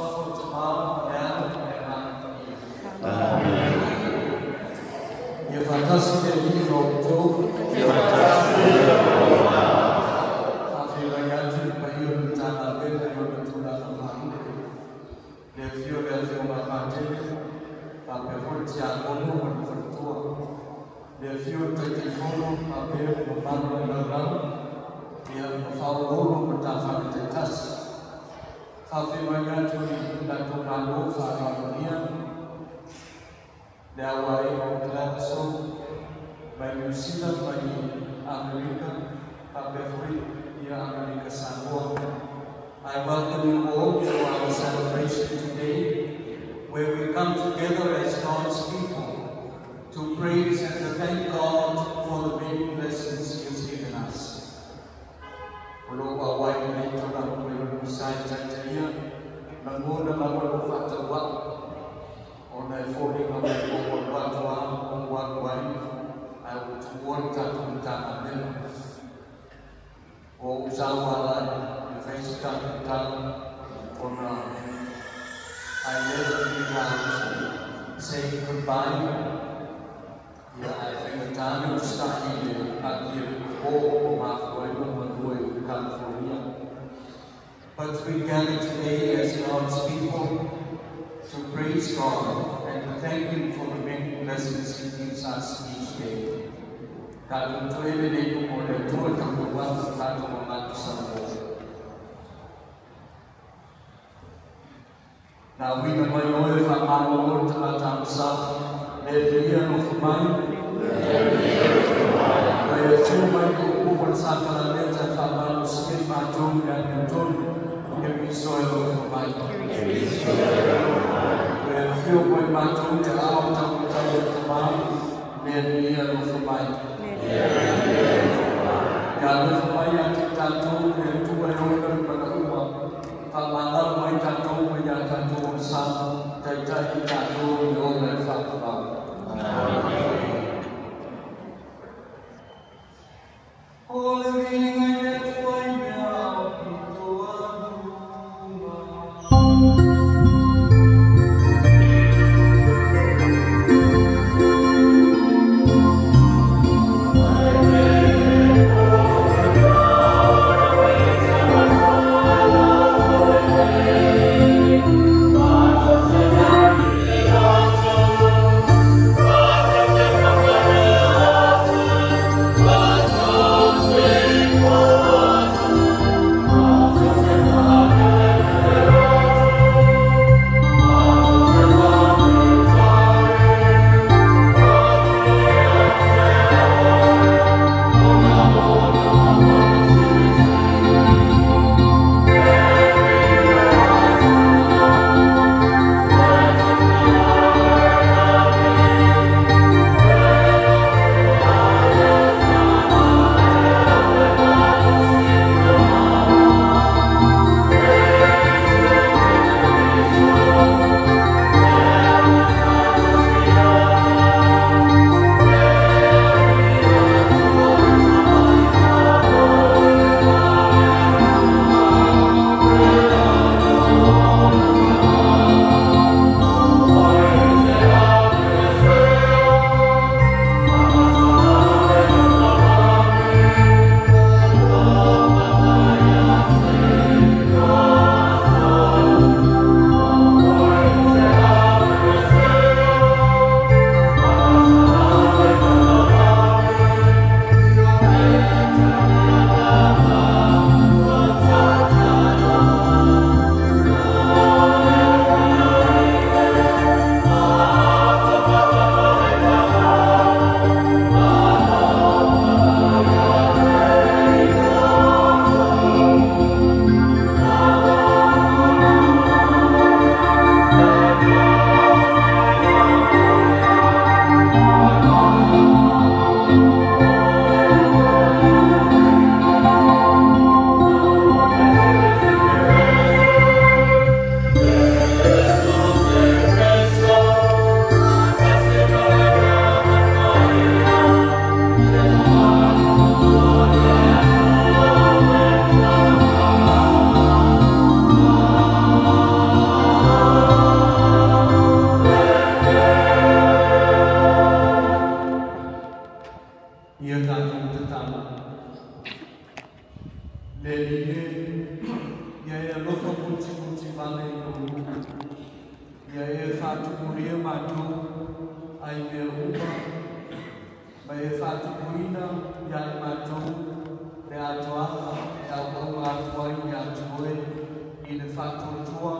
Suafa o le Tama ma le Alo ma le Agaga Paia. Ia faatasi le Alii ma outou. Ia faatasi ma Faafeiloai atu i le paia o le Matagaluega i ona tulaga faalupe. Le afio o le Afioga a Patele, faapea foi le Tiakono ma le Faletua. Le afio o le Taitaifono faapea le mamalu o le laulau, ia ma faauluulu o matafale taitasi. Faafeiloai atu i le tatou Malo faaaloalogia, le auaega o Gladstone mai Niu Sila mai Amerika, faapea foi ia Amerika Samoa. I welcome you all to our celebration today, where we come together as God's people to praise and to thank God for the many blessings He has given us. O lou auai i lenei taulaga mai o le sa e taitaia, lagona lava lou faatauau, ona e foliga mai ua ou alu atu lava ou alu ai, ae ua tuua le tatou Matagaluega. Ua ou sauala e fai se tatou tala ona I left without saying goodbye. Ia ae faigata le usitai i le akia o o mafua ai lou malua i California. But we gather today as God's people to praise God and to thank Him for the many blessings He gives us each day. Tatou toe lelei luma o le Atua tatou atu tatou manatu Samoa. Na uiga mai oe faamalolo le tagata amasa, le viia nofo mai. Ua e afio mai i upu ma le sakalameta e faamalosia i matou i le amiotonu, Keriso e alofa mai. Ua e afio mo i matou i le aao taumatau o le Tama, le viia alofa mai. Ia alofa mai ia te tatou le Atua e ona le mana uma, faamagalo mai tatou mai ia tatou sa, taitai i tatou i le ola e faavavau. O le viiga i le Atua i mea aupito aluga. Faatupulia matou ai mea uma, ma e faatupuina ia i matou le atoaga e auauna atu ai ia te oe i le faatuatua,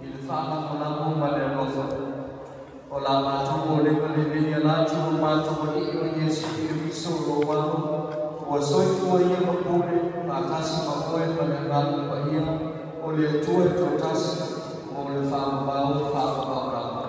i le faalagolago ma le alofa. O la matou molega lenei ia latou o matou Alii o Iesu Keriso lou Alo, ua soifua ia ma pule faatasi ma oe ma le Agaga Paia, o le Atua e toatasi, mo le faavavau faavavau lava.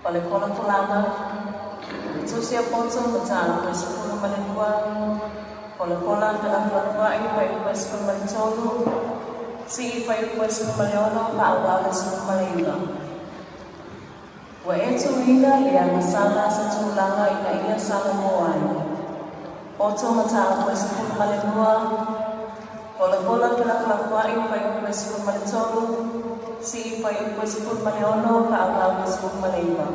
O le folafolaga, le Tusi a Poto Mataupu e 12, folafola felafolafoai fuaiupu e 13, sii fuaiupu e 16 faaauau le 19. Ua e tuuina i le agasala se tulaga ina ia salamo ai. Poto Mataupu e 12, folafola felafolafoai fuaiupu e 13, sii fuaiupu e 16 faaauau le 19.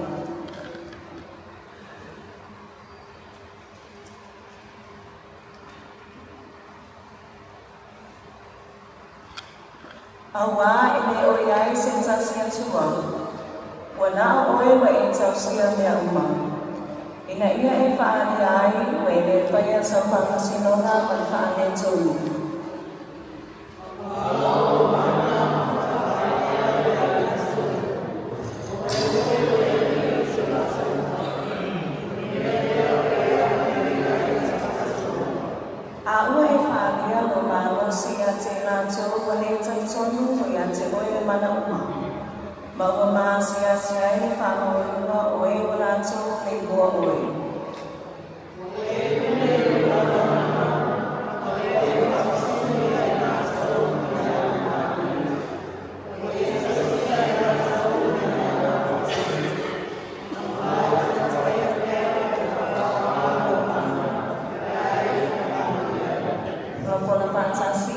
Auā e lē o i ai se tasi Atua, ua na o oe ua e tausia mea uma, ina ia e faaalia ai ua e lē faia sau faamasinoga ma le faaletonu. A ua e faaalia lou malosi ia te i latou ua le talitonu o ia te oe le Mana uma, ma ua maasiasi ai le faamaualuga o e ua latou le igoa oe. Folafola faatasi.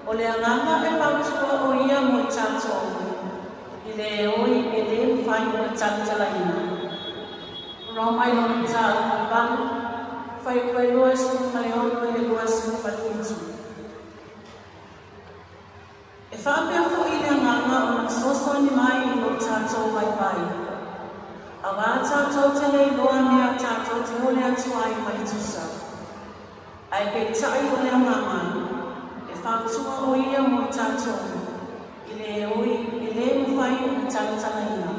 O le Agaga e fautua o ia mo i tatou, i le oi e lē mafai ona talatalaina. Roma i lona mataupu e 8, fuaiupu e 26 i le 27. E faapea foʻi le Agaga o na fesoasoani mai i lo tatou vaivai. Auā tatou te le iloa mea tatou te ole atu ai ma le tusa. Ae peitai o le Agaga, e fautua o ia mo i tatou, i le oi e lē mafai ona talatalaina.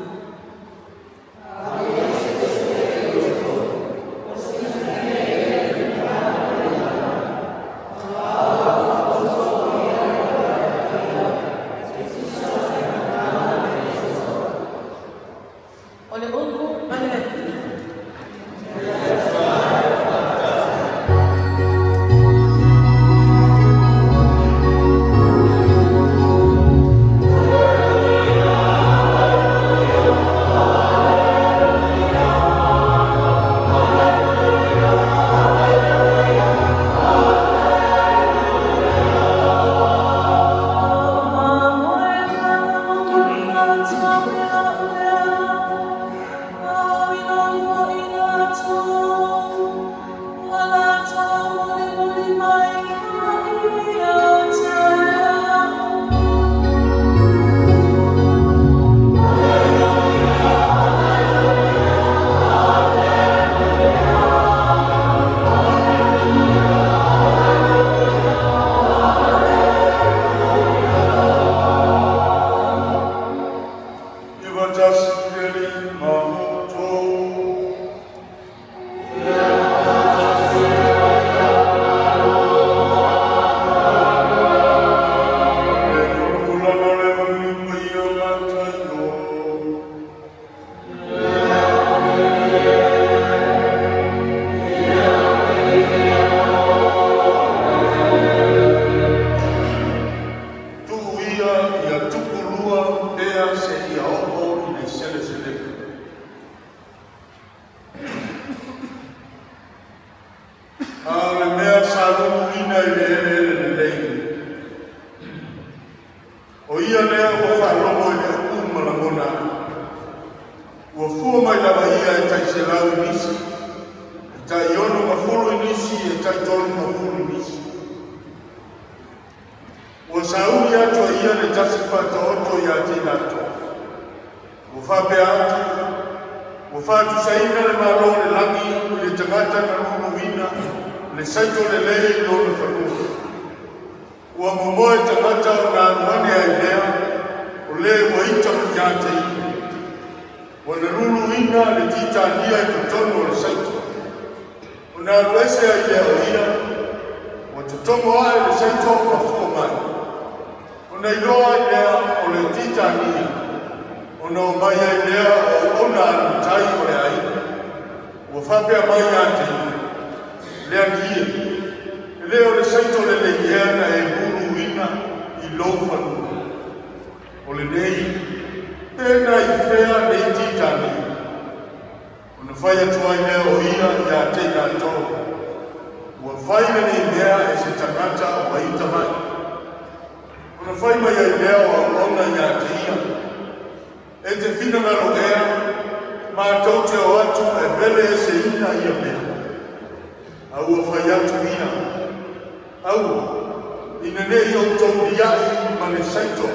O le upu a le Alii. 91 le Alii ma outou. Le folafolaga o le Avalii Paia o Mataio. Tuu ia ia tupulua pea seia oo i le seleselega. A o le mea sa luluina i le eleele lelei, o ia lea ua faalogo i le upu ma lagona ai. Ua fua mai lava ia e tai 100 i nisi, e tai 60 i nisi, e tai 30 i nisi. Ua sauni atu e ia le tasi faataoto ia te i latou. Ua faapea atu, ua faatusaina le Malo o le lagi i le tagata na luluina le saito lelei i lona fanua. Ua momoe tagata ona alu ane ai lea, o le ua ita mai ia te ia. Ua na luluina le titania i totonu o le saito. Ona alu ese ai lea o ia, ua totogo ae le saito ma fua mai. Ona iloa ai lea o le titania, ona o mai ai lea o auauna a le matai o le aiga. Ua faapea mai ia te ia, le alii e, e le o le saito lelei ea na e luluina i lou fanua. O lenei, pe na i fea nei titania. Ona fai atu ai lea o ia ia te i latou, ua fai lenei mea e se tagata ua ita mai. Ona fai mai ai lea o auauna ia te ia, e te finagalo ea, matou te o atu e vele eseina ia mea. A ua fai atu ia, aua, ina ne i outou liai ma le saito,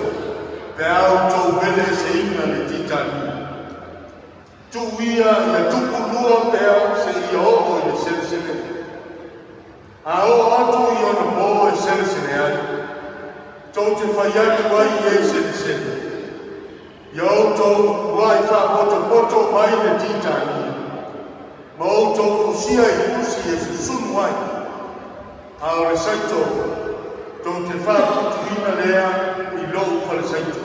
pe a outou vele eseina le titania. Tuu ia ia tupulua pea seia oo i le seleselega. A oo atu i ona po e selesele ai, tou te fai atu ai i e selesele, ia outou uluai faapotopoto mai le titania, ma outou fusia i fusi e susunu ai, a o le saito tou te faaputuina lea i lou falesaito.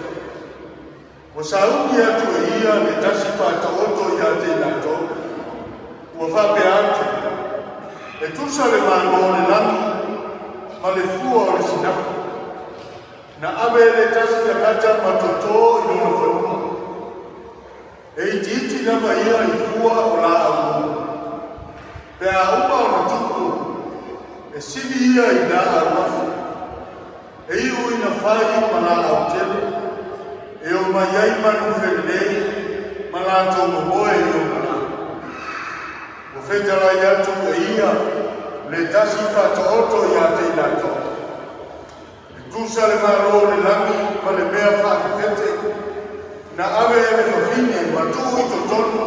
Ua sauni atu e ia le tasi faataoto ia te i latou, ua faapea atu, e tusa le Malo o le lagi ma le fua o le sinapi. Na ave e le tasi tagata ma totō i lona fanua. E itiiti lava ia i fua o laau ua. Pe a uma ona tupu, e sivi ia i laau afi. fai ma laau tele, e omai ai manu felelei ma latou momoe i ona lā. Ua fetalai atu e ia le tasi Faataoto ia te i latou. E tusa le Malo o le lagi ma le mea faafefete na ave e le fafine ma tuu i totonu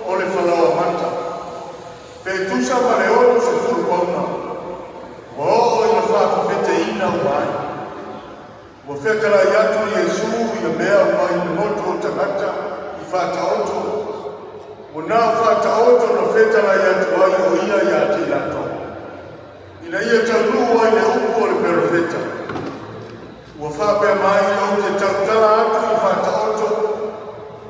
o le falaoamata, pe tusa ma le 60 pauna, ua oo ina faafefeteina uma ai. Ua fetalai atu Iesu ia mea uma i le motu o tagata i Faataoto, ua na o Faataoto na fetalai atu ai o ia ia te i latou, ina ia taunuu ai le upu o le perofeta. Ua faapea mai ou te tautala atu i Faataoto,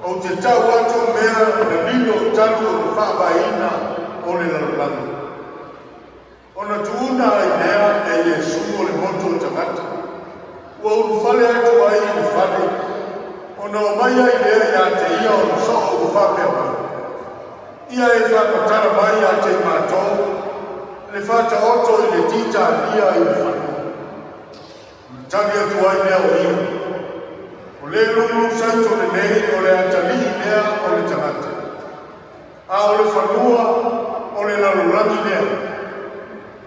ou te tau atu mea na lilo talu o le faavaeina o le lalolagi. Ona tuuna ai lea e Iesu o le motu o tagata, ua ulufale atu ai i le fale, ona omai ai lea ia te ia ona soo ua faapea mai, Ia e faamatala mai ia te i matou le Faataoto i le titalia i le fanua. Ona tali atu ai lea o ia, O le lulu saito lenei o le atalii lea o le tagata, a o le fanua o le lalolagi lea.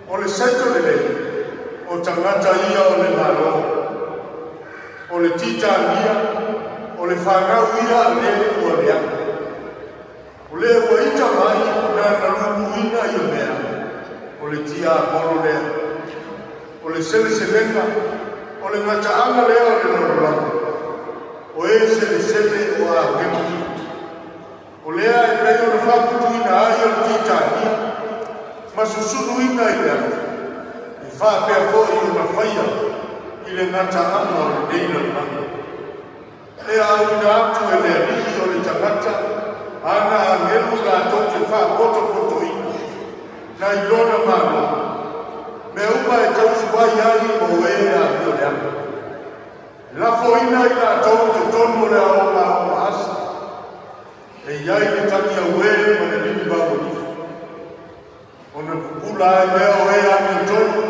O le saito lelei, o tagata ia o le Malo. O le titalia, o le fanau ia a le ua leaga. O le ua ita mai na na luluina ia mea, o le tiapolo lea. O le seleselega, o le gataaga lea o le lalolagi. O e selesele o agelu ia. O lea e pei ona faaputuina ai o le titalia ma susuluina i le afi, e faapea foi ona faia i le gataaga o lenei lalolagi. E auina atu e le Alii o le tagata ana agelu latou te faapotopotoina nai lona Malo, mea uma e tausuai ai mo e amio leaga. E lafoina i latou i totonu o le aoga aoga asi, e i ai le tagi auē ma le lilivau o lifu. Ona pupula ai lea o e amiotonu,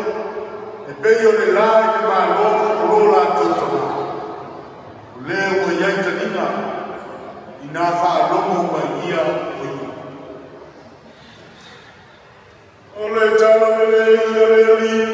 e pei o le la i le Malo o lo latou Tamā. O lea ua i ai taliga inā faalogo mai ia o ia. O le tala lelei a le Alii.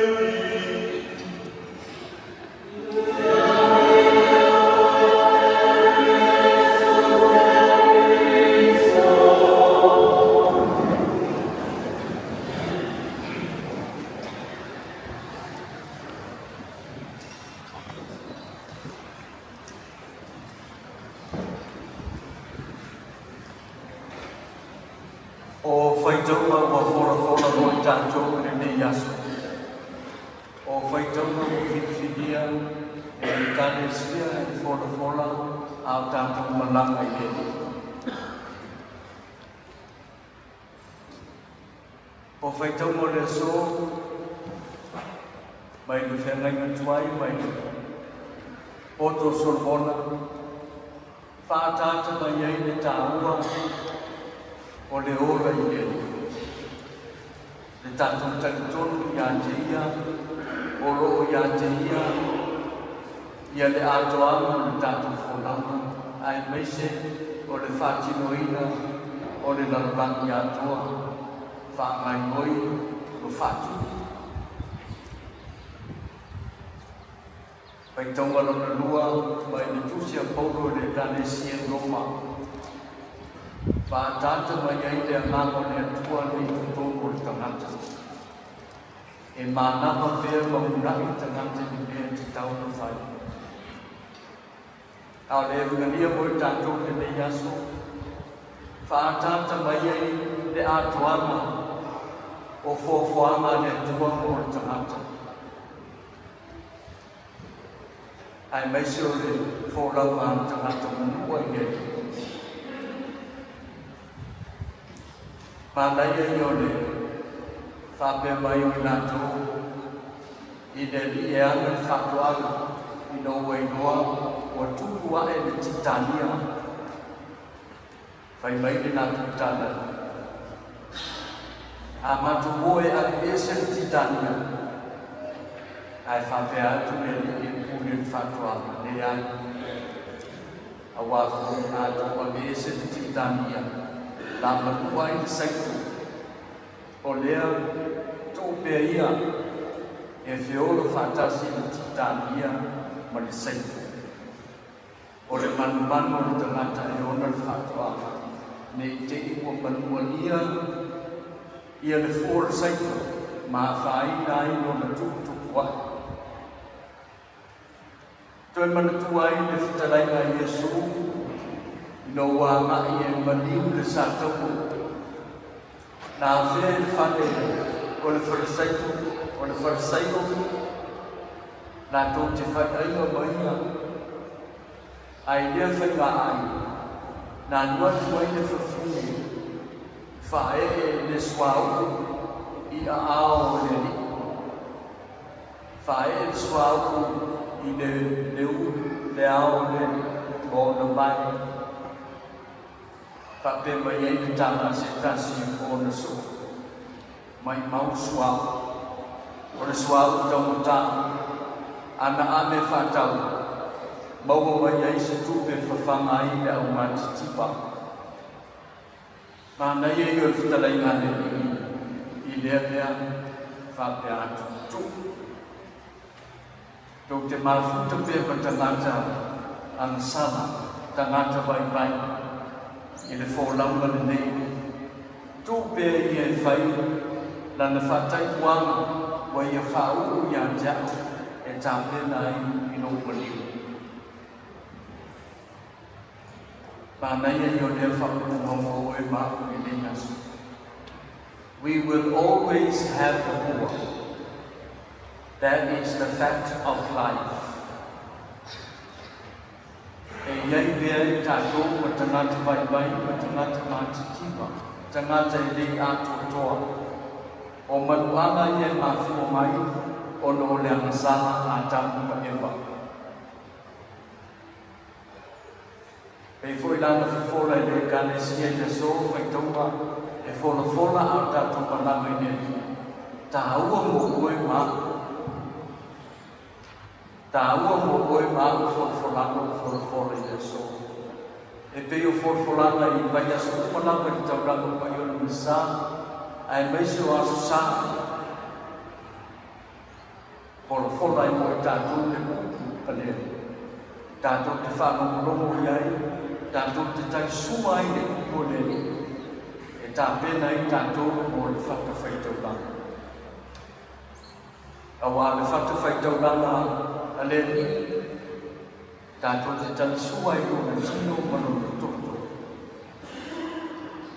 O faitauga ua folafola mo i tatou i lenei aso. O faitauga ua filifilia e le Ekalesia e folafola a o tatou malaga i le Alii. O faitauga o le aso mai le feagaiga tuai mai le poto o Solomona, faaataata mai ai le taua o le ola i le Alii. Le tatou talitonu ia te ia, o lo o ia te ia ia le atoaga o le tatou folauga, aemaise o le faatinoina o le lalolagi atoa faagaoioi ma faatupu. Faitauga lona lua mai le Tusi a Paulo i le Ekalesia i Roma. Faaataata mai ai le agaga o le Atua nei i totonu o le tagata. E manava pea ma uunai tagata i le mea e tatau ona fai. A o le Evegalia mo i tatou i lenei aso, faaataata mai ai le atoaga o foafoaga a le Atua mo le tagata, aemaise o le folauga a le tagata manua i le Alii. Manaia ia o le faapea mai o i latou i le Alii e ana le faatoaga ina ua iloa ua tupu ae le titania. Fai mai le latou tala, A matou o e aveese le titania, Ae faapea atu le alii e pule i le faatoaga, Leai, auā foi a outou aveese le titania, la manua ai le saito, o lea tuu pea ia e feolo faatasi le titania ma le saito. O le manumanu o le tagata e ona le faatoaga, ne i te i ua manualia ia le fua o le saito ma afaina ai lona tuputupu ae. Toe manatua ai le fetalaiga a Iesu ina ua agai e maliu le sataua na afea i le fale o le Farisaito, o le Farisaio latou te faiaiga ma ia, ae i lea faiga-ai na alu atu ai le fafine faaee le suauu i aao o le alii. Faaee le suauu i le le u le ao o le alii ma ona vae. Faapea mai ai le tala a se tasi o ona soo, Maimau suauu. O le suauu taugata, ana ame faatau, maua mai ai se tupe e fafaga ai le aumatitipa. Manaia ia o le fetalaiga a le Alii i lea mea faapea atu, Tuu. Tou te mafuta pea ma tagata agasala, tagata vaivai, i le folauga lenei. Tuu pea ia e fai lana faataituaga ua ia faauu ia te au e tapena ai i lou maliu. Manaia ia o lea faaupuga mo oe ma au i lenei aso. We will always have the poor. That is the fact of life. E i ai pea i tatou ma tagata vaivai ma tagata matitiva, tagata e lei atoatoa. O manuaga ia e mafua mai ona o le agasala a Atamu ma Eva. Pei foi la na fofola i le Ekalesia i le aso faitauga e folafola a o tatou malaga i le Alii. Taua mo oe ma a'u. Taua mo oe ma a'u folafolaga ua folafola i le aso. E pei o folafolaga i vaiaso uma lava i le taulaga o Paiona ma Sa, aemaise o Aso Sa. Folafola ai mo i tatou le upu a le Alii. Tatou te faalogologo i ai, tatou te taisua ai le upu a le Alii, e tapena ai tatou mo le fatafaitaulaga. Auā le fatafaitaulaga a le Alii, tatou te talisua ai lona tino ma lona toto.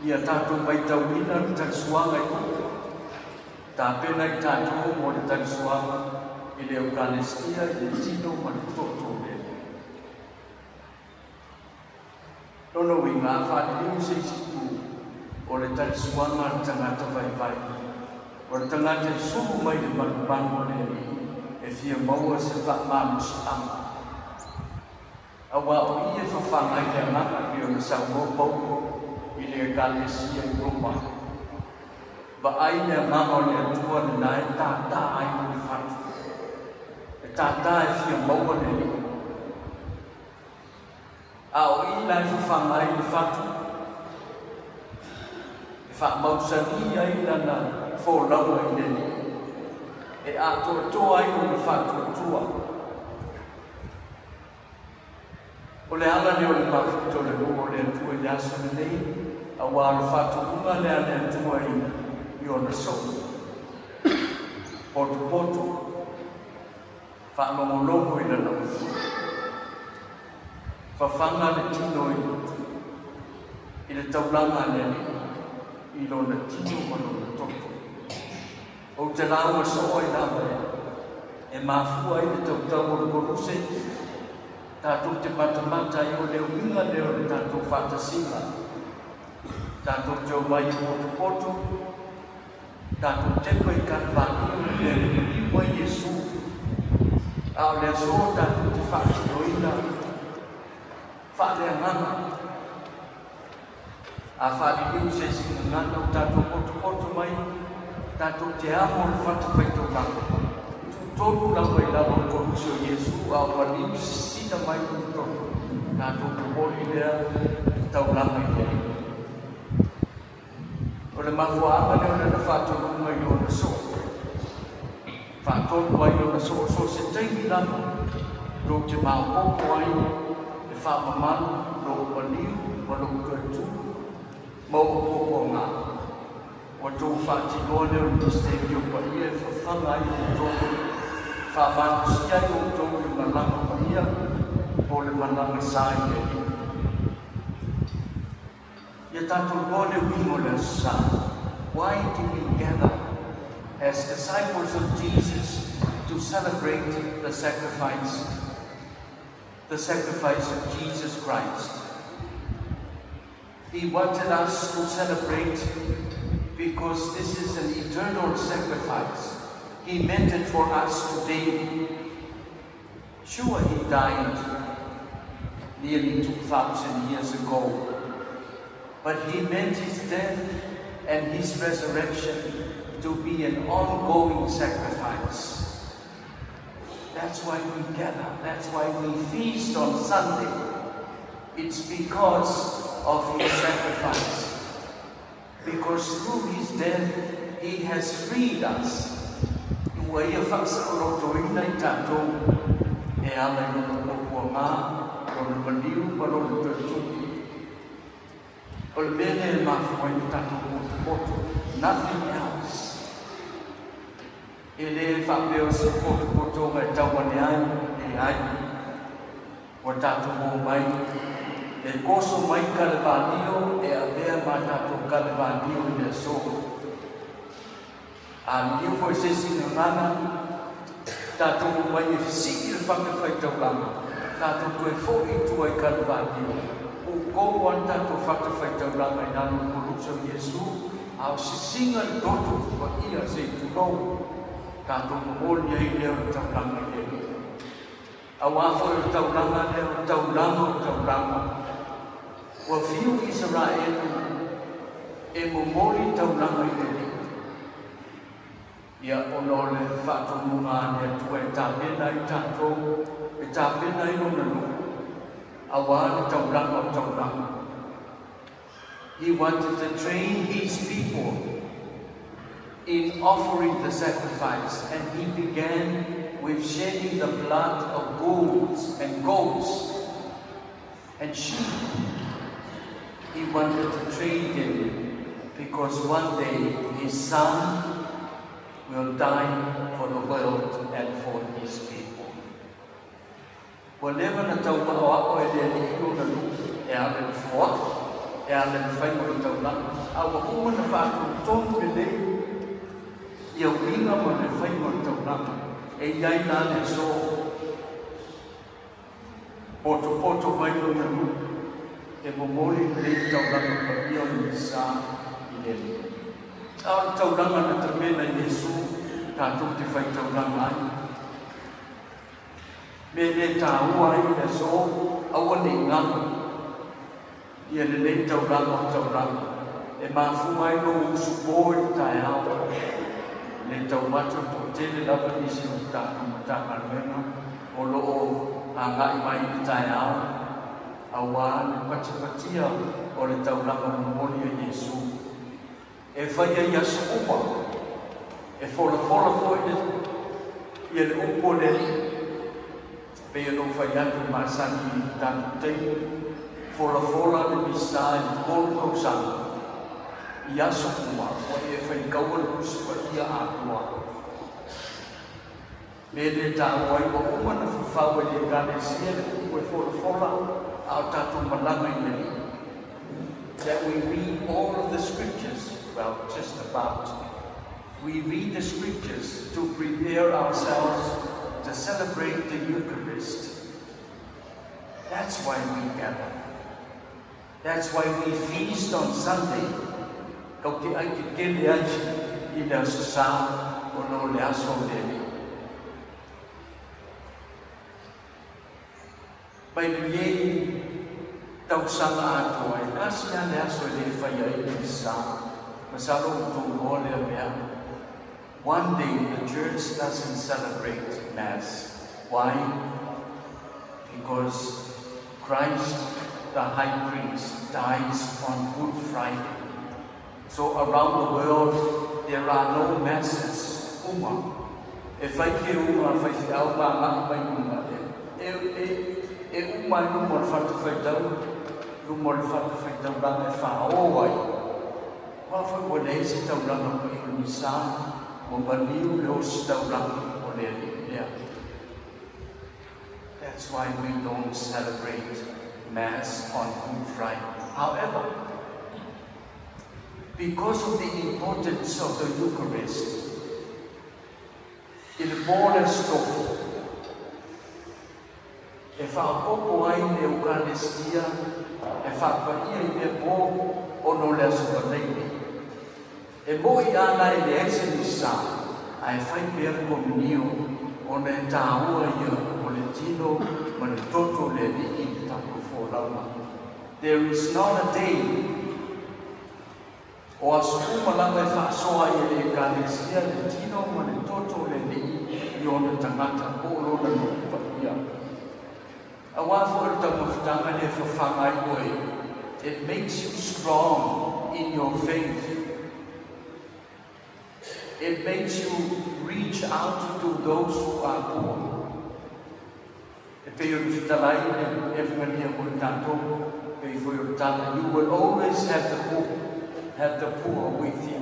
Ia tatou maitauina le talisuaga i upu. Tapena i tatou mo le talisuaga i le Eukalestia i le tino ma le toto o le Alii. Lona uiga, a faaliliu se isi itu, o le talisuaga a le tagata vaivai, o le tagata e sulu mai le manumanu o le Alii e fia maua se faamalosiaga. Auā o i e fafaga ai le agaga pei ona saunoa Paulo i le Ekalesia i Roma. Vaai le agaga o le Atua lena e tātā ai lona fatu, e tātā e fia maua le Alii. A o i la e fafaga ai le fatu, e faamausali ai lana folauga i le Alii, e atoatoa ai lona faatuatua. O le ala lea o le mafuta o le luma o le Atua i le aso lenei, auā o le faatonuga lea a le Atua i, i ona soo. Potopoto, faalogologo i lana upu. Fafaga le tino i, i le taulaga a le Alii, i lona tino ma lona toto. Ou te lauga soo ai lava e mafua ai le tautau o le Koluse, tatou te matamata ai o le uiga lea o le tatou faatasiga. Tatou te omai i potopoto, tatou tepa i Kalevaliu i mea e liliu ai Iesu, a o le aso tatou te faatinoina faaleagaga. A faaliliu se isi gagana o tatou potopoto mai, tatou te amo le fatafaitaulaga. Totonu lava i lalo o le Koluse o Iesu, a o maliu sisina mai lona toto, tatou momoli lea taulaga i le Alii. O le mafuaaga lea o lana faatonuga i ona soo, faatonu ai ona soo so o se taimi lava tou te maopoopo ai le faamamalu lou maliu ma lou toe tulu ma ou puapuaga. Ua outou faatinoa lea o le misterio paia e fafaga ai outou, faamalosia ai outou i le malaga paia po o le malaga sa i le Alii. Ia tatou iloa le uiga o le Aso Sa. Why do we gather as disciples of Jesus to celebrate the sacrifice of Jesus Christ? He wanted us to celebrate because this is an eternal sacrifice. He meant it for us today. Sure, he died nearly 2,000 years ago, but he meant his death and his resurrection to be an ongoing sacrifice. That's why we gather. That's why we feast on Sunday. It's because of his sacrifice. Because through his death, he has freed us. Ua ia faasaolotoina i tatou e ala i lona puapuaga, lona maliu ma lona toe tupu. O le mea lea e mafua ai le tatou potopoto. Nothing else. E le faapea o se potopotoga e tau ane ai, e ai. Ua tatou omai, e goso mai Kalevalio e avea ma tatou Kalevalio i le aso. A liliu foi se isi gagana, tatou omai e sii le fatafaitaulaga, tatou toe foi i tua i Kalevalio. Ukou a tatou fatafaitaulaga i lalo o Koluse o Iesu, a o sisiga le toto paia se i tulou, tatou momoli ai lea o le taulaga i le Alii. Auā foi o le taulaga lea o le taulaga o taulaga. Ua fiu Isaraelu e momoli taulaga i le Alii. Ia ona o le faatonuga a le Atua e tapena ai tatou, e tapena ai lona nuu, auā le taulaga o taulaga. He wanted to train his people in offering the sacrifice, and he began with shedding the blood of bulls and goats and sheep. He wanted to train them because one day his son will die for the world and for his people. Ua leva na tau aoao e le Alii lona nuu e ala i le foai, e ala i le faiga o le taulaga, a ua uma na faatonutonu lelei ia uiga ma le faiga o le taulaga. E i ai la le aso, potopoto mai lona nuu e momoli lenei taulaga paia o le Misa i le Alii. A o le taulaga na tapena e Iesu tatou te faitaulaga ai. Mea le taua ai le aso, aua nei galo ia lenei taulaga o taulaga e mafua ai lou usupo i le taeao. Le taumate o toatele lava nisi o le tatou Matagaluega o loo agai mai i le taeao auā le patipatia o le taulaga momoli a Iesu. E faia i aso uma, e folafola foi le ia le upu o le Alii. Pei ona ou fai atu e masani i le tatou taimi, folafola le Misa i le 3 tausaga i aso uma ua e faitaua le Tusi Paia atoa. Me le taua ai ua uma na fafau e le Ekalesia le upu e folafola a o tatou malaga i le Alii. That we read all of the scriptures, well, just about. We read the scriptures to prepare ourselves to celebrate the Eucharist. That's why we gather. That's why we feast on Sunday. Kau te ai tetele ai i le Aso Sa ona o le aso o le Alii. Mai lenei tausaga atoa e tasi lava le aso e le faia ai le Misa. Masalo ua outou iloa lea mea. One day the church doesn't celebrate Mass. Why? Because Christ, the high priest, dies on Good Friday. So around the world, there are no masses. Uma. E fai ke uma fai se au ma ngā mai uma. E uma i luma o le fatafaitau, luma o le fatafaitaulaga e fāō ai. Aua foi ua leai se taulaga paia o le Misa, ua maliu le ositaulaga o le Alii lea. That's why we don't celebrate Mass on Good Friday. However, because of the importance of the Eucharist, i le po le Aso Tofi, e faaopoopo ai le Eukalistia e faapaia i lea po ona o le Aso Faraile. E moʻi ana e leai se Misa, ae fai pea le Komunio ona e taua ia o le tino ma le toto o le Alii i le tatou folauga. There is not a day, o aso uma lava e faasoa ai e le Ekalesia le tino ma le toto o le Alii i ona tagata po o lona nuu paia. Auā foi o le taumafataga lea e fafaga ai oe, it makes you strong in your faith. It makes you reach out to those who are poor. E pei o le fetalai le Evagelia mo i tatou, pei foi o le tala, you will always have the poor with you.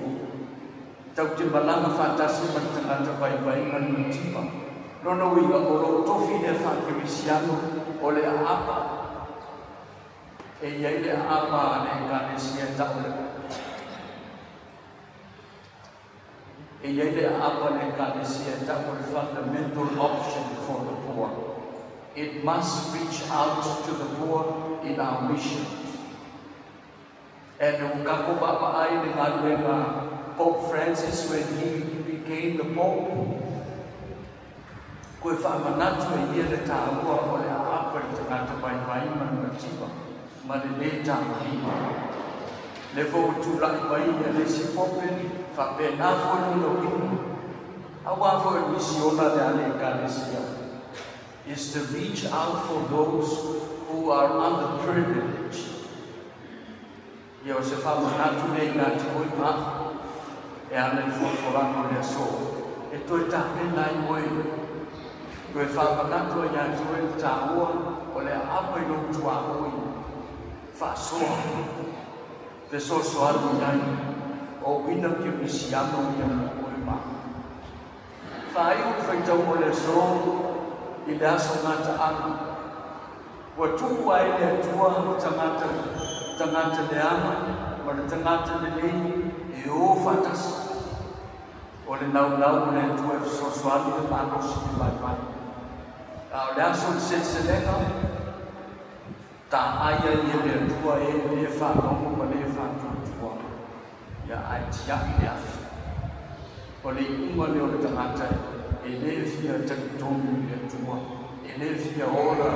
Tatou te malaga faatasi ma le tagata vaivai ma le mativa. Lona uiga o lou tofi lea faakerisiano o le aapa. E i ai le aapa a le Ekalesia e tau le E i ai le aapa le Ekalesia e tau le fundamental option for the poor. It must reach out to the poor in our mission. And ua tatou vaavaai le galuega Pope Francis when he became the Pope, toe faamanatu e ia le taua o le aapa i le tagata vaivai ma le mativa ma le lē tagolima. Le foi ua tulaʻi mai ia le isi Pope faapena foi lona uiga. Auā foi o le misiona le a le Ekalesia is to reach out for those who are underprivileged. Ia o se faamanatu lea ia te oe ma a'u e ala i folafolaga o le aso e toe tapena ai oe, toe faamanatu ai ia te oe le taua o le aapa i lou tuaoi faasoa fesoasoani ai o uiga kerisiano ia mo oe ma a'u. Faaiu le faitauga o le aso i le aso gataaga. Ua tuu ai le Atua tagata, tagata leaga ma le tagata lelei e o faatasi. O le laulau o le Atua e fesoasoani le malosi i le vaivai. A o le aso o le seleselega, taai ai e le Atua e lē faalogo ma lē faatuatua, ia ae tiaʻi le afi. O le iuga lea o le tagata e lē fia talitonu i le Atua, e lē fia ola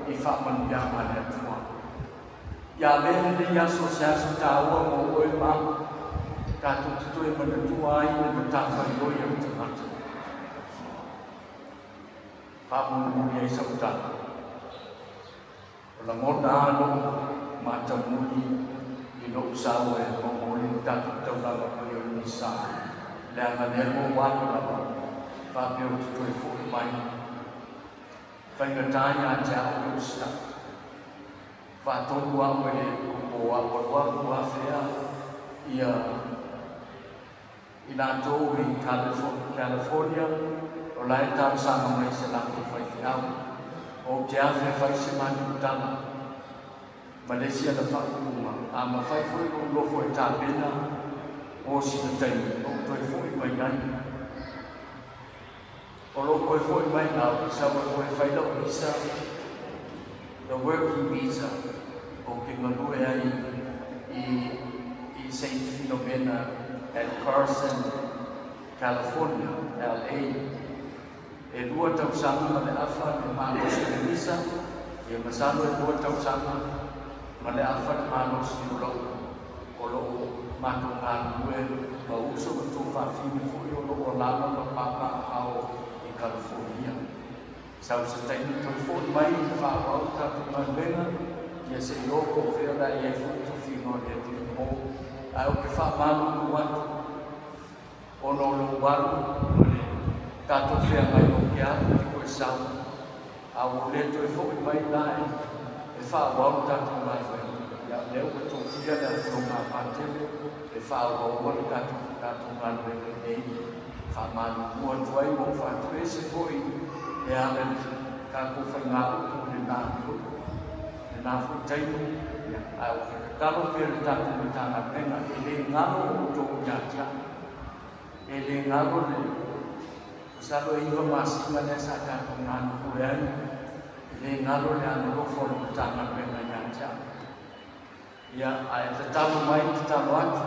i faamanuiaga a le Atua. Ia avea lenei aso o se aso taua mo oe ma a'u, tatou te toe manatua ai le matafaioi a le tagata. Faamulimuli ai sau tala. O lagona lava lo'u matamuli i lo'u sau e momoli le tatou taulaga paia o le Misa, leaga lea ua ou alu lava faapea ou te toe foʻi mai. Faigatā iā te a'u le usitai. Faatonu a'u e le epikopo o a'u alualu afea ia i latou i California o la e talosaga mai i se latou faifeau. Ou te afe e fai se matou tala ma le isi ana faaupuga, a mafai foi lou nofo e tapena mo sina taimi, ou toe foʻi mai ai. O lou toe foʻi mai na ou te sau e toe fai lau visa, the working visa, ou te galue ai i Saint Philomena at Carson, California, LA. E 2 tausaga ma le afa le malosi o le visa, ia masalo e 2 tausaga ma le afa le malosi o lou matou galulue. Ma uso ma tuafafine foi o loo alaala ma papaaao i Kalifonia. Sau se taimi toe fo'i mai e faaauau tatou galuega, ia se'i ō po o fea o le a i ai foi tofiga o le Alii mo. Ae ou te faamalulu atu ona o lou alu ma le tatou feagai ou te alu ou te toe sau, a ua ou le toe fo'i mai la e faaauau le tatou galuega. Ia, o lea ua tofia le Afioga a Patele e faaauaua le tatou galuega i inei. Faamalulu atu ai ma ou faatoese foi e ala i le tatou faigaupu i lena foi taimi, ae ou te tatalo pea i le tatou Matagaluega, e le galo outou ia te au. E le galo le masalo e 9 masina lea sa tatou galulue ai, e le galo le alolofa o le Matagaluega ia te au. Ia, ae tatalo mai, tatalo atu,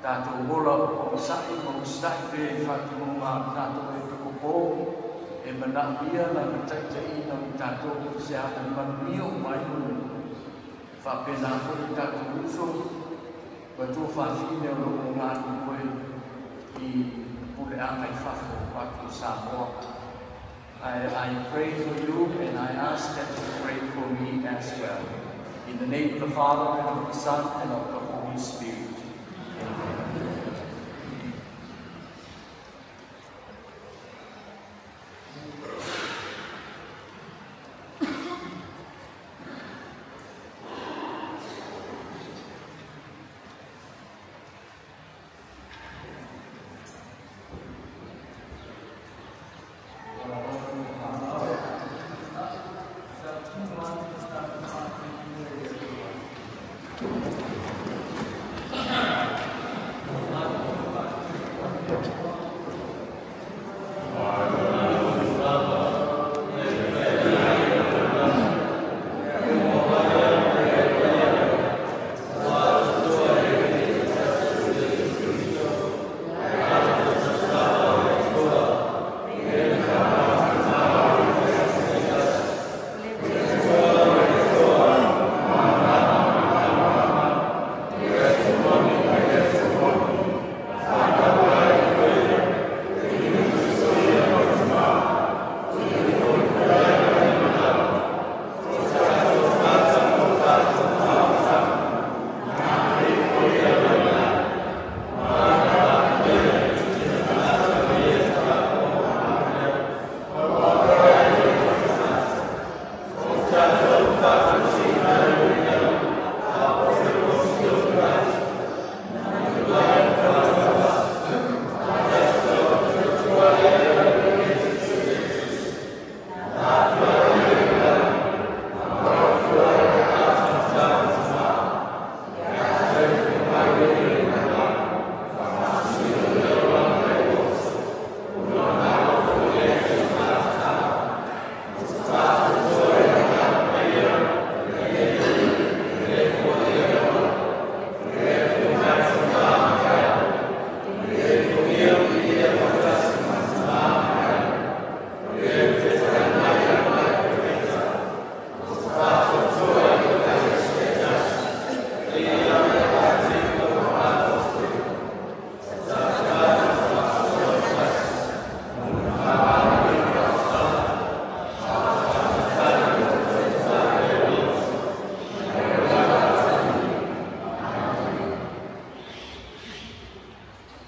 tatou ola onosai ma usitai pea i faatonuga a le tatou Epikopo e manaomia lana taitaiina o i tatou se ala e manuia uma ai le faapena foi i tatou uso ma tuafafine o loo galulue i puleaga i fafo atu o Samoa. I pray for you and I ask that you pray for me as well. In the name of the Father and of the Son and of the Holy Spirit. Amen.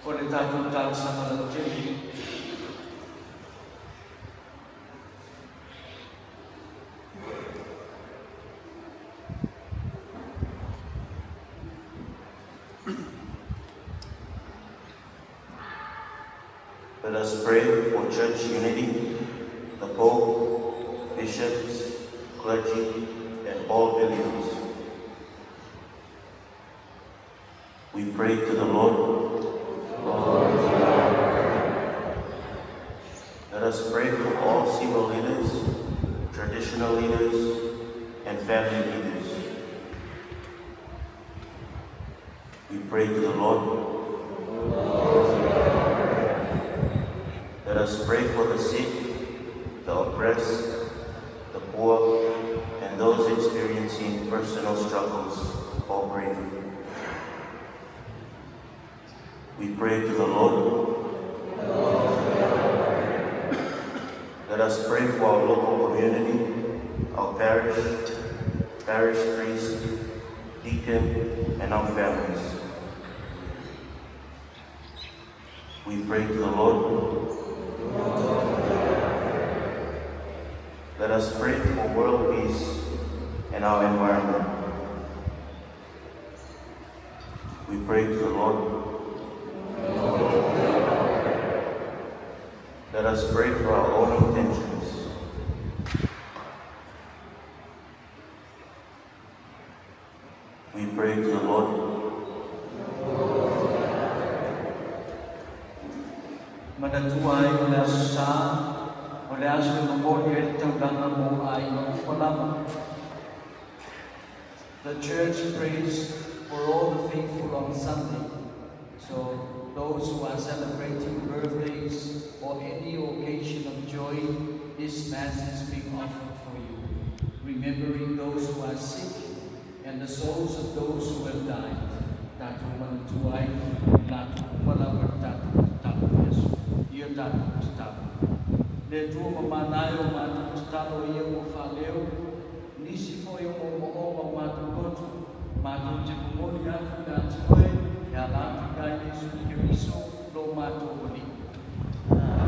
O le tatou talosaga lautele. Let us pray for church unity, the Pope, bishops, clergy, and all believers. We pray to the Lord. Let us pray for all civil leaders, traditional leaders, and family leaders. We pray to the Lord. Let us pray for the sick, the oppressed, the poor, and those experiencing personal struggles or grief. We pray to the Lord. Let us pray for our local community, our parish, parish priest, deacon, and our families. We pray to the Lord. Let us pray for world peace and our environment. We pray to the Lord. Let us pray for our own intentions. We pray to the Lord. Manatua ai o le aso sa, o le aso e momoli ai le taulaga mo aiga uma lava. The church prays for all the faithful on Sunday. So those who are celebrating birthdays or any occasion of joy, this Mass is being offered for you, remembering those who are sick and the souls of those who have died. Tatou manatua ai, latou uma lava tatou tatalo Iesu. Ia tatou tatalo. Le Atua mamana e o matou tatalo ia ua faaleo, nisi foi o moomooga o matou loto, matou te momoli atu ia te oe, e ala atu ia Iesu Keriso, lo matou Alii. Amen.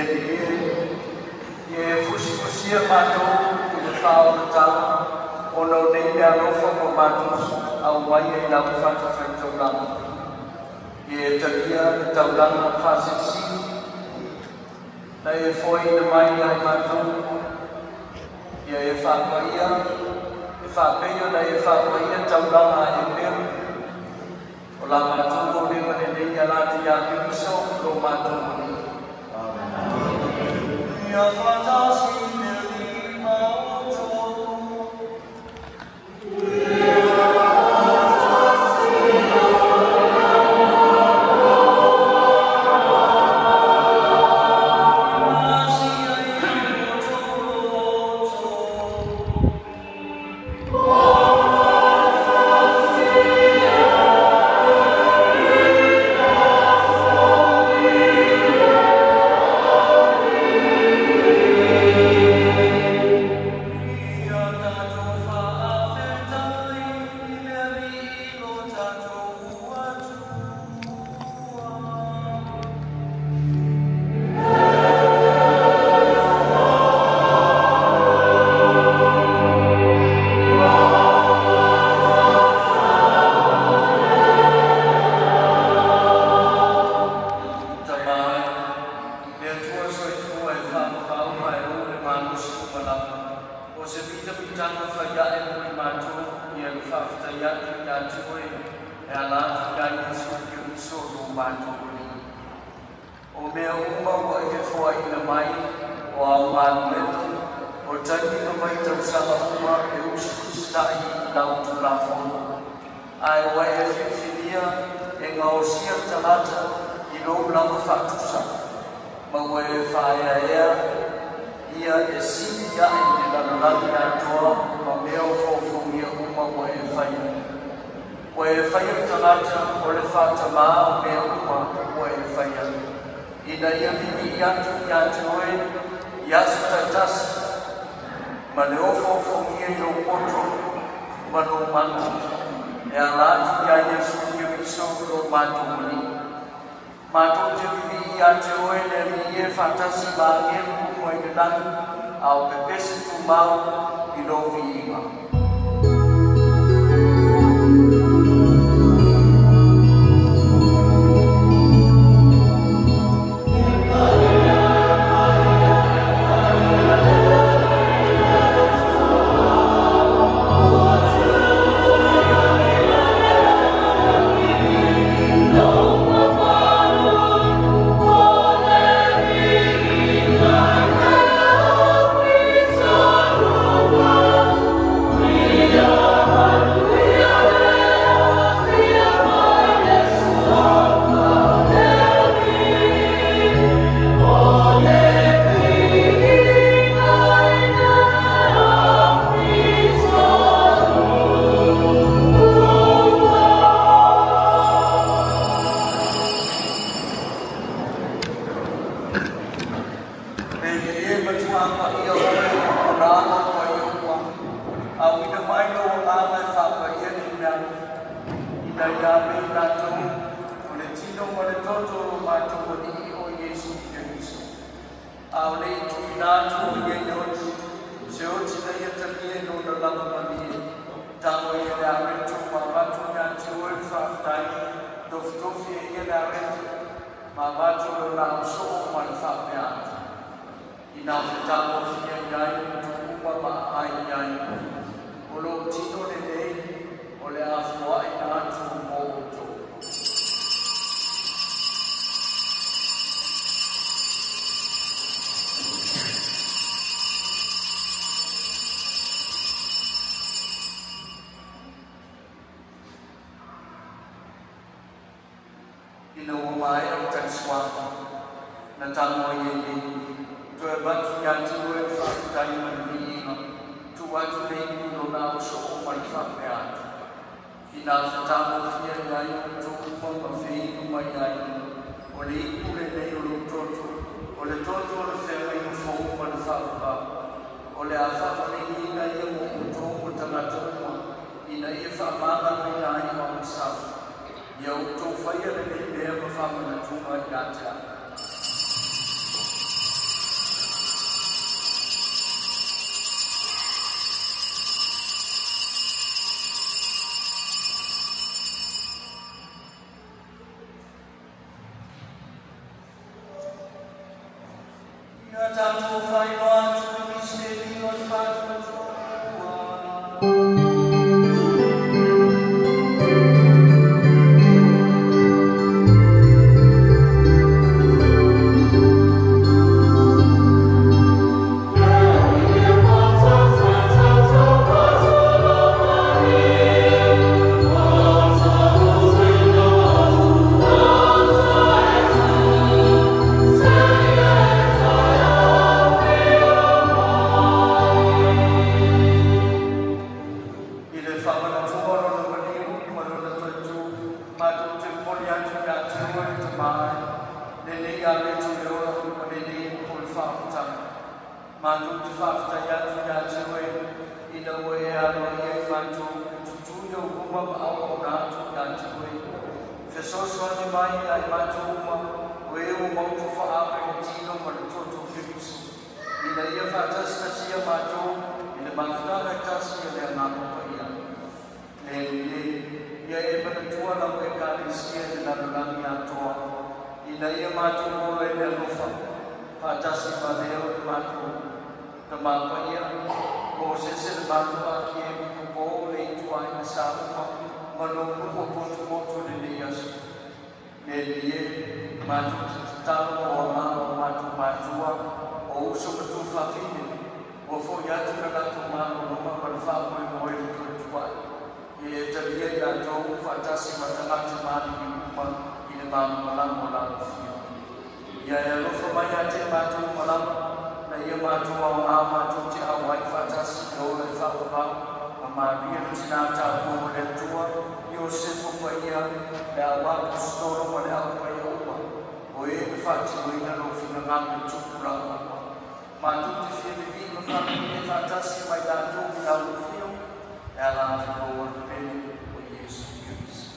Alii e, ia e fusifusia matou i le faaolataga ona o nei meaalofa ua matou aumaia i lau fatafaitaulaga. Ia e talia le taulaga faasilisili na e foaina mai ia i matou. Ia e faapaia, e faapei ona e faapaia taulaga a Eperu. O la matou maulega lenei e ala atu ia Keriso lo matou Alii. Ia faatasi le Alii ma outou. Pasia i outou loto. Ia tatou faafetai i le Alii lo tatou Atua. Tama, le Atua soifua e faavavau ma e ou le malosi uma lava. O se pitapitaga faiae mo i matou ia le faafetai atu ia te oe e ala atu ia Iesu Keriso lo matou Alii. O mea uma ua e foaina mai o ao galuega, o taimi ma vaitausaga uma e usiusitai i lau Tulafono. Ae ua e filifilia e gaosia le tagata i lou lava faatusa, ma ua e faaeaea ia e sili ae i le lalolagi atoa ma mea o fofougia uma ua e faia. Ua e faia le tagata o le faatamā o mea uma ua e faia, ina ia vivii atu ia te oe i aso taitasi, ma le ofoofogia i lou poto ma lou mana, e ala atu ia Iesu Keriso lo matou Alii. Matou te vivii ia te oe le Alii e faatasi ma agelu uma i le lagi, a o pepese tumau i lou viiga. Le Alii e, matua paia oe o na alo paia uma. Auina mai lou Agaga e faapaia nei meaalofa, ina ia avea i latou o le tino ma le toto o lo matou Alii o Iesu Keriso. A o le i tuuina atu o ia i oti, se oti na ia talia i lona lava malie, tago ia le areto ma avatu ia te oe le faafetai, tofitofi e ia le areto, ma avatu lona ausoo ma le faapea atu. Ina fetagofia i ai outou uma ma aai i ai, o lou tino lenei o le a foaina atu mo outou. Ina ua maea le tagisuaga, na tago ai e nei, toe avatu ia te oe le faafetai ma le viiga, tuu atu le ipu i lona ausoo ma le faapea atu. Ina fetagofia i ai outou uma ma feinu mai ai, o le ipu lenei o lou toto, o le toto o le feagaiga fou ma le faavavau. O le a faapaleniina ia mo outou ma tagata uma, ina ia faamagaloina ai o agasala. Ia outou faia lenei mea ma faamanatuga ia te au. Ia tatou faailoa atu le misiteli o le faatuatua. I le faamanatuga o lona maliu ma lona toetū, matou te momoli atu iā te oe le Tamā e, lenei aveti o le ola ma lenei o le faafotaga. Matou te faafetai atu iā te oe ina ua e aloaia i matou e tutū i ou luma ma auauna atu iā te oe. Fesoasoani mai ia i matou uma o e ua mautofaaga i le tino ma le toto o Keriso, ina ia faatasitasia matou i le mafutaga e tasi a le Agaga Paia. Le Alii e, ia e manatua lau Ekalesia i le lalolagi atoa, ina ia matou ola i le alofa, faatasi ma lea o le matou Tamā Paia, Mosese le matou Akiepikopo o le ituaiga Samoa ma lou nuu o potopoto i lenei aso. Le Alii e, matou te tatalo mo agaga o matou matua, o uso ma tuafafine, ua fo'i atu le latou malologa ma le faamoemoe i le toe tuai. Ia e talia i latou faatasi ma tagata maliliu uma i le malamalama o le alofia. Ia e alofa mai ia te matou uma lava, na ia matou aoga matou te auai faatasi i le ola e faavavau ma Maria le Tinā Taupou o le Atua, Iosefo Paia, le au Aposetolo ma le au paia uma, o e na faatinoina lou finagalo i tupulaga uma. Matou te fia vivii ma faamanuia faatasi ma i latou i lau afio, e ala atu i lou Alii pele o Iesu Keriso.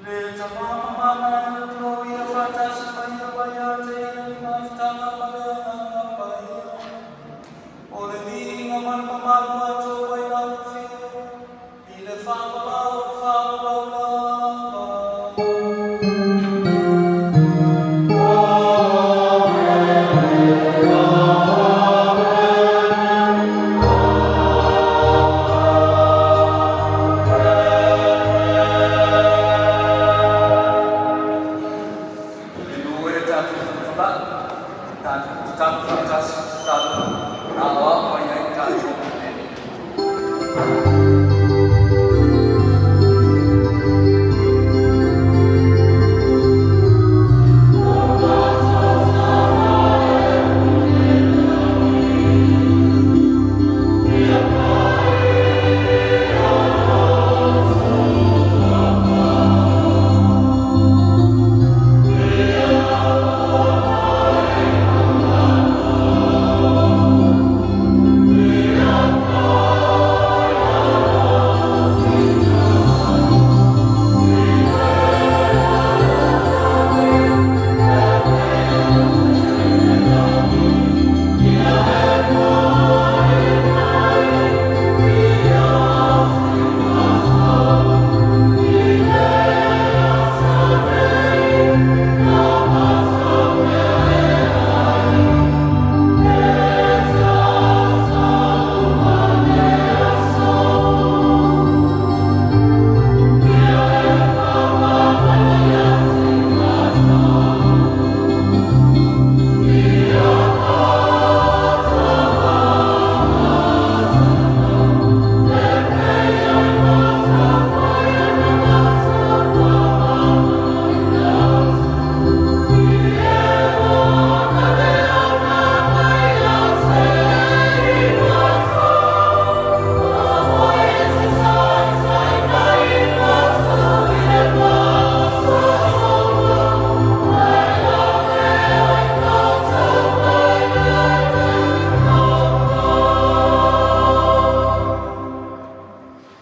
Le Tama mamana e o ia faatasi ma ia ma ia te ia i le mafutaga ma le Agaga Paia. O le viiga ma le mamalu atoa mai lau afio i le faavavau o le faavavau lava. Lua e tatou tutulai, tatou tatalo faatasi tatalo na aoao mai ai tatou i le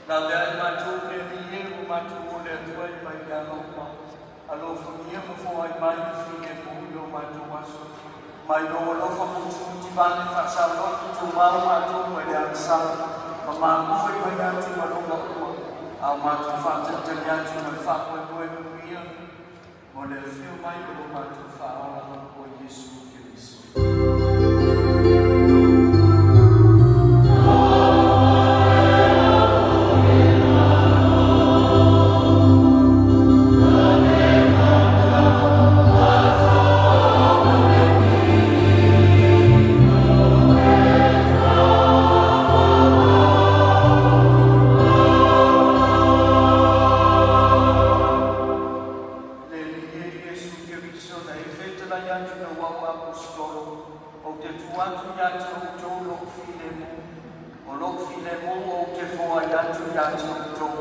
Lavea ai matou le Alii e ua matou o le Atua i mai le aga uma. Alofagia ma foai mai le filemu i o matou aso. Mai lou alofa mutimuti vale faasaoloto tumau matou mai le agasala ma maua i mai atugaluga uma. A o matou faatalitali atu ma le faamoemoe manuia mo le afio mai o lo matou Faaola. tulai atu lau au aposetolo, ou te tu atu ia te outou lou filemu, o lou filemu ou te foai atu ia te outou,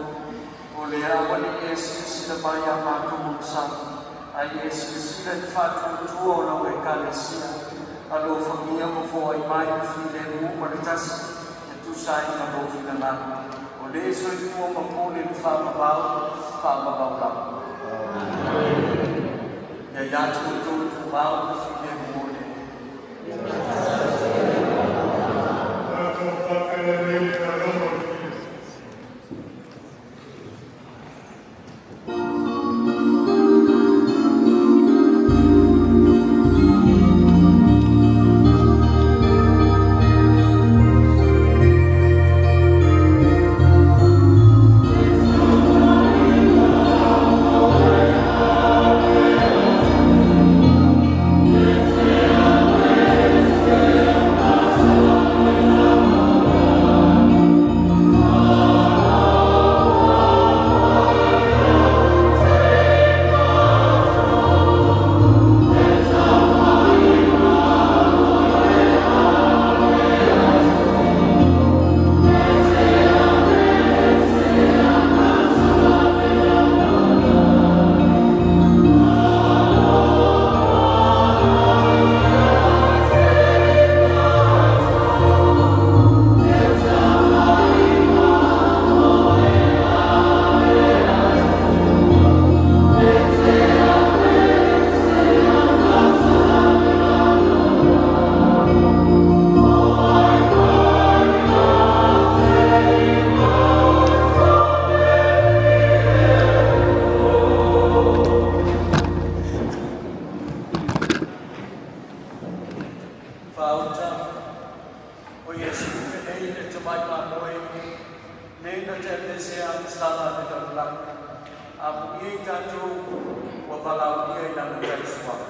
o le a auaneʻi e silasila mai iā matou monosaga, ae ia e silasila i le faatuatua o lau Ekalesia, alofagia ma foai mai le filemu ma le tasi e tusa ai ma lou finagalo, o le soifua ma pule i le faavavau, faavavau lava. Ia ia te outou tumau le filemu o le Tatou faafeiloai nei le alofa o le filemu. Faauta, o Iesu lenei le tamai mamoe, le na te apese agasala le lalolagi, amuia i tatou ua valaaulia i lana tausuaga.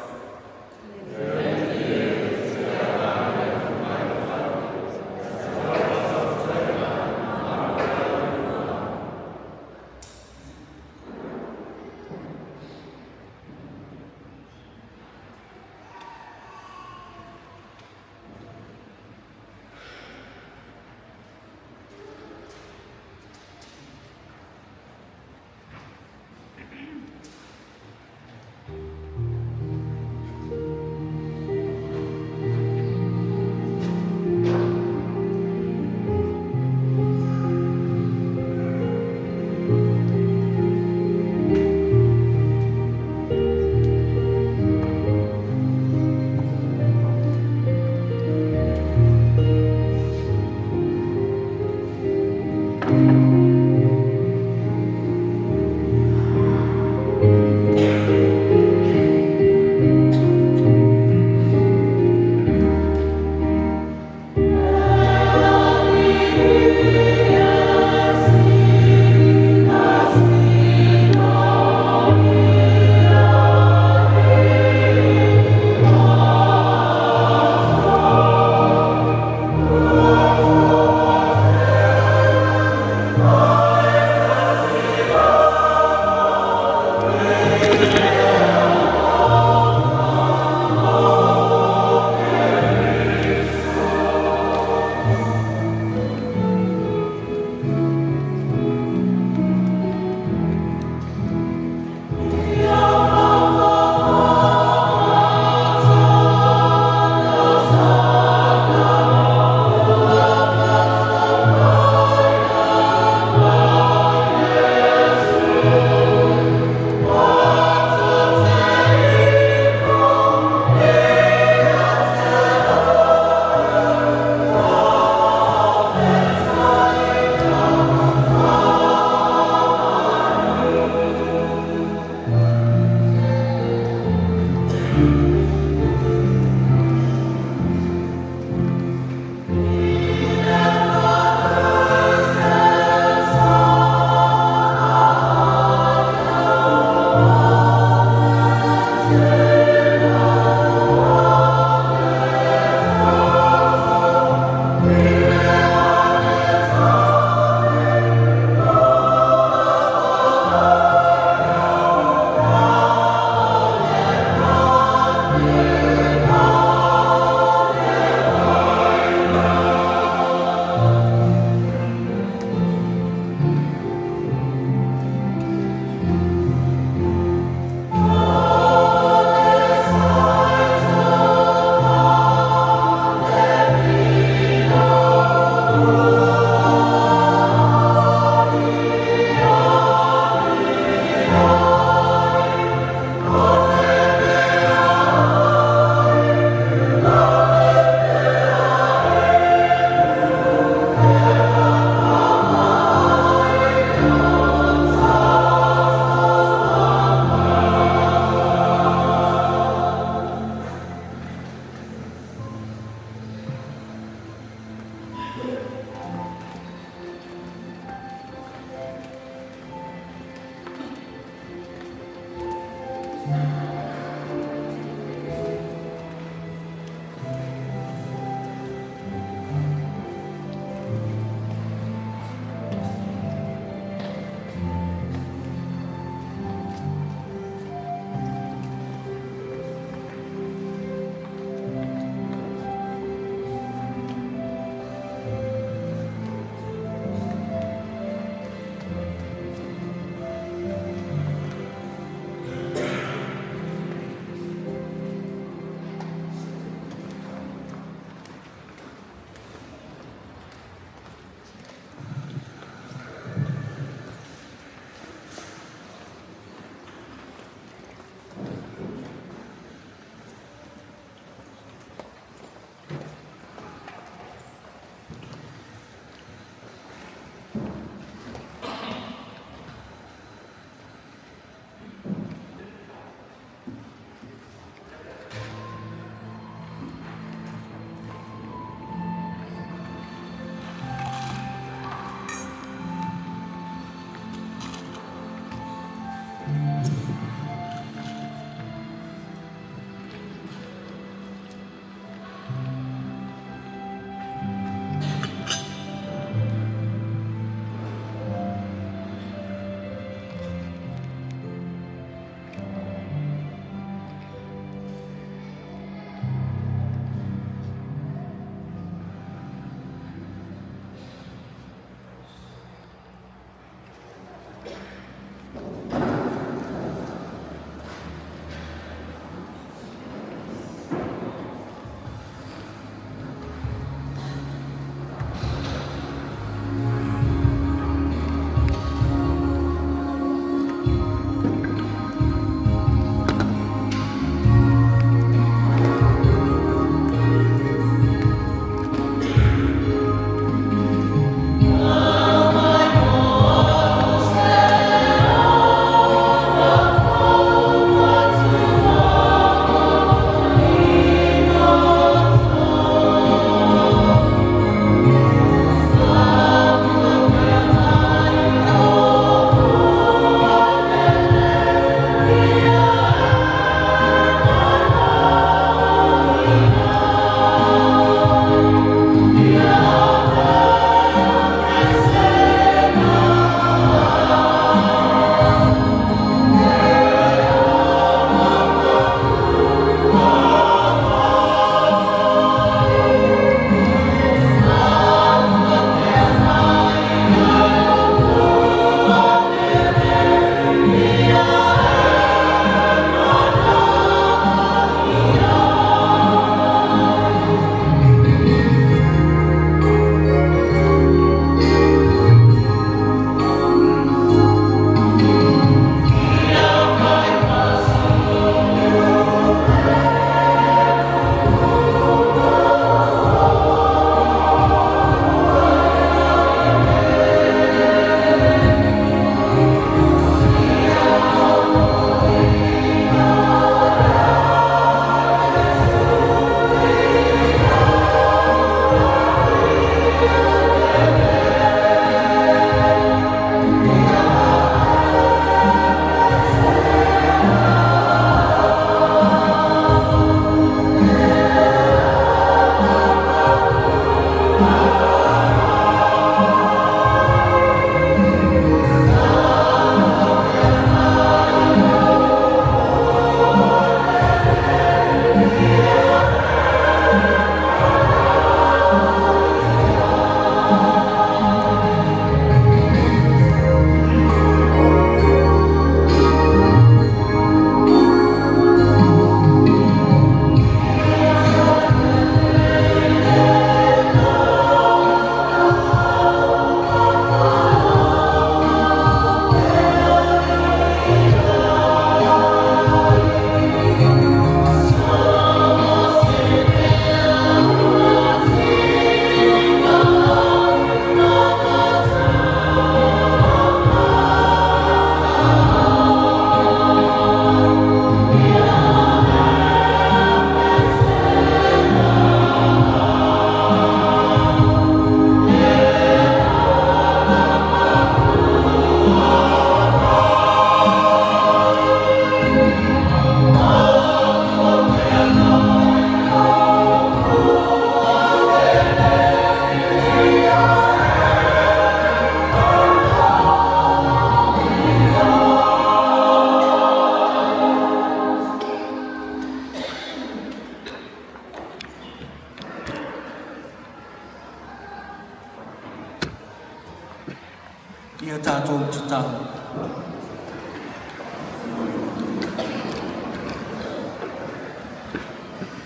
Ia tatou tatalo.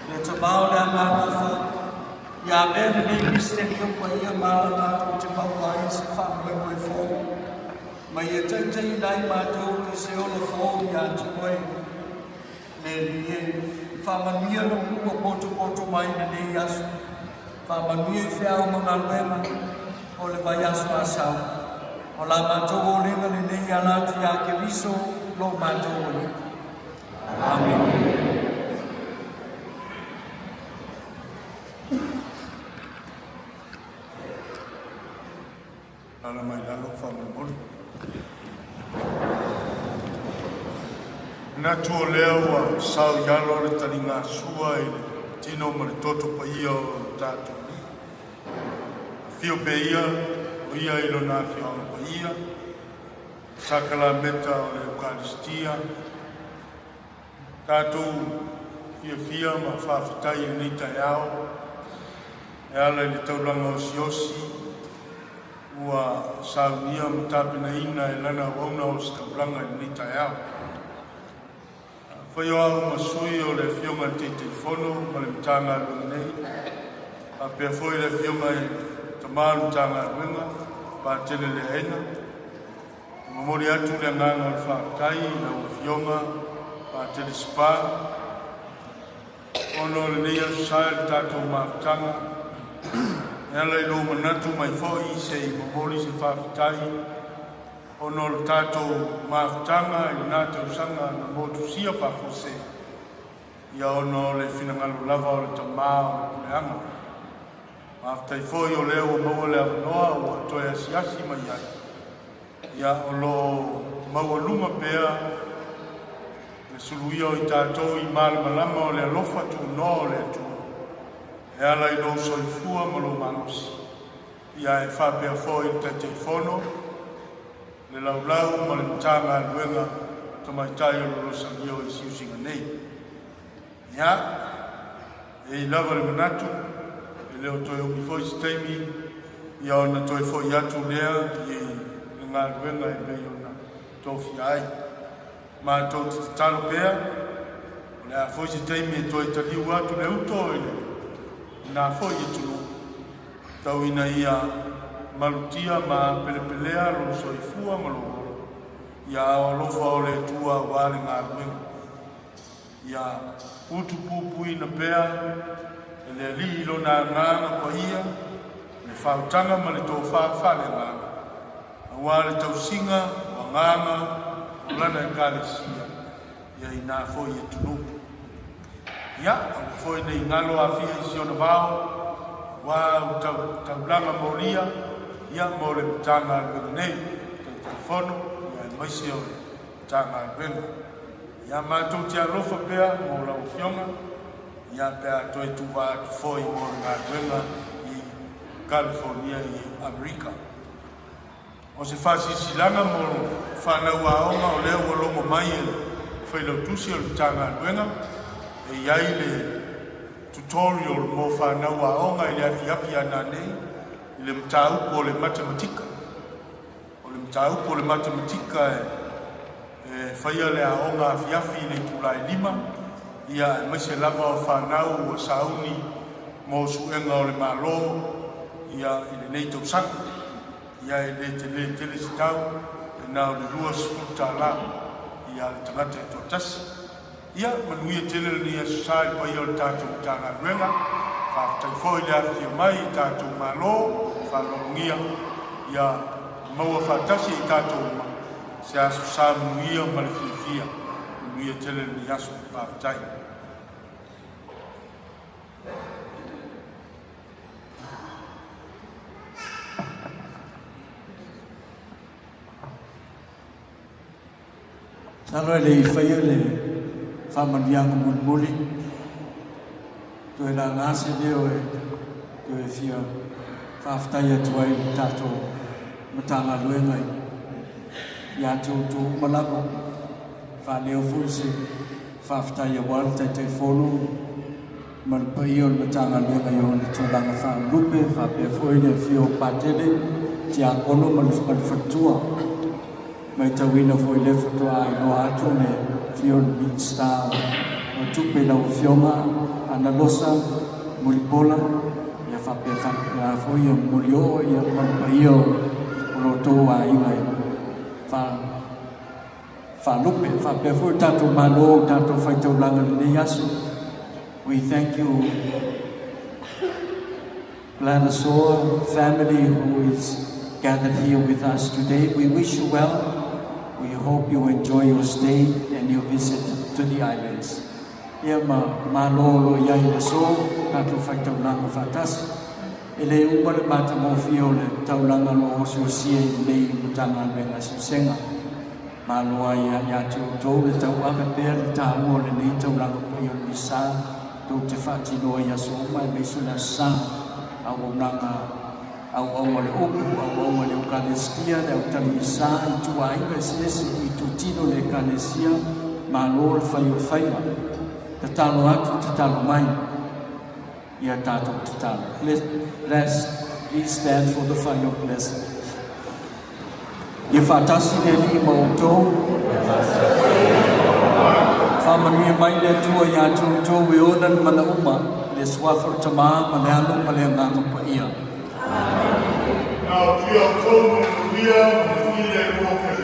Le Tama o le Agaga Alofa, ia avea lenei misiteri o paia ma ala tatou te maua ai se faamoemoe fou, ma ia taitaiina ai matou i se ola fou iā te Oe. Le Alii e, faamanuia lou nuu ua potopoto mai i lenei aso. Faamanuia i feau ma galuega o le vaiaso Asau. O la matou olega lenei e ala atu iā Keriso lo matou Alii. Amene. Lala mai lalo faamolemole. Manatu o lea ua sao i alo le taligasua i le tino ma le toto paia o lo tatou Alii. Afio pea ia o ia i lona afioaga paia, sakalameta o le Eukaristia, tatou fiafia ma faafetai i lenei taeao e ala i le taulaga osiosi ua saunia ma tapenaina e lana auauna ositaulaga i lenei taeao. Afai o au ma sui o le Afioga i le Taitaifono ma le Matagaluega nei, faapea foi le Afioga i le Tama o le Matagaluega, Patele Leaena, e momoli atu le agaga o le faafetai i lau Afioga Patele Spa, ona o lenei aso sa i le tatou mafutaga, e ala i lou manatu mai foi se i momoli se faafetai ona o le tatou mafutaga i lena tausaga na motusia faafuasei, ia ona o le finagalo lava o le Tama o le puleaga. Faafetai foi o lea ua maua le avanoa ua toe asiasi mai ai, ia o lo o maualuga pea le suluia o i tatou i malamalama o le alofa tunoa o le Atua e ala i lou soifua ma lou malosi. Ia e faapea foi le Taitaifono, le laulau ma le Matagaluega Tamaitai o lo Losalio i siusiga nei. Ia, e i ai lava le manatu, e le o toe umi foi se taimi, ia ona toe foi atu lea i le galuega e pei ona tofia ai. Matou te tatalo pea, o le a foi se taimi e toe taliu atu le uto i lena foi atunuu, tau ina ia malutia ma pelepelea lou soifua ma lou ola, ia ao alofa o le Atua aua le galuega. Ia utupupuina pea e le Alii i lona agaga paia le faautaga ma le tofa faaleagaga, aua le tausiga o agaga o lana Ekalesia, ia inā foi atunuu. Ia, aua foi ne i galo afia i si ona vao, aua au taulaga molia, ia mo le Matagaluega nei, Taitaifono, ia aemaise o le Matagaluega. Ia matou te alofa pea mo lau Afioga, ia pe a toe tuva atu foi mo le galuega i California i Amerika. O se faasilasilaga mo fanau aoga o lea ua logo mai e le Failautusi o le Matagaluega e i ai le tutorial mo fanau aoga i le afiafi a nanei i le mataupu o le matematika. O le mataupu o le matematika e faia le aoga afiafi i le itula e 5, ia aemaise lava o fanau ua sauni mo suega o le Malo ia i lenei tausaga. Ia e le tele tele se tau, e na o le $20 ia le tagata e toatasi. Ia manuia tele lenei aso sa i le paia o le tatou Matagaluega. Faafetai foi le afifio mai i tatou Malo, faaaloalogia ia maua faatasi e i tatou uma se aso sa manuia ma le fiafia. Manuia tele lenei aso. Faafetai. Masalo e le i faia le faamanuiaga mulimuli, toe laga se leo e toe fia faafetai atu ai i le tatou Matagaluega ia te outou uma lava. Faaleo foi se faafetai aua le Taitaifono ma le paia o le Matagaluega i ona tulaga faalupe, faapea foi le afio o Patele. tiakono ma le faletua. Matauina foi lea faatoa iloa atu le afio o le Minisita o Tupe lau Afioga Analosa Mulipola, ia faapea faapena foi ia Molioo ia ma le paia o lo outou aiga e faalupe. Faapea foi o tatou Malo o tatou faitaulaga i lenei aso. We thank you, Gladasoa family who is gathered here with us today. We wish you well. We hope you enjoy your stay and your visit to the islands. Ia ma malo lo iai le aso, tatou faitaulaga faatasi. E le uma le matagofie o le taulaga o lo o osiosia i lenei Matagaluega Eseesega. Malo ai ia te outou le tauave pea le taua o lenei taulaga paia o le Misa, tou te faatinoa i aso uma aemaise o le Aso Sa, auaunaga auauna le upu, auauna le Eukalesitia, le autalimisa i ituaiga eseese i itutino o le Ekalesia, malo le fai o le faiva. Tatalo atu, tatalo mai. Ia tatou tatalo. Bless, please stand for the final blessing. Ia faatasi le Alii ma outou. Faamanuia mai le Atua ia te outou e ona le mana uma, le Suafa o le Tama ma le Alo ma le Agaga Paia. Now, we are told we are we are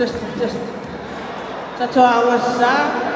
Just, just. Tatoa sa.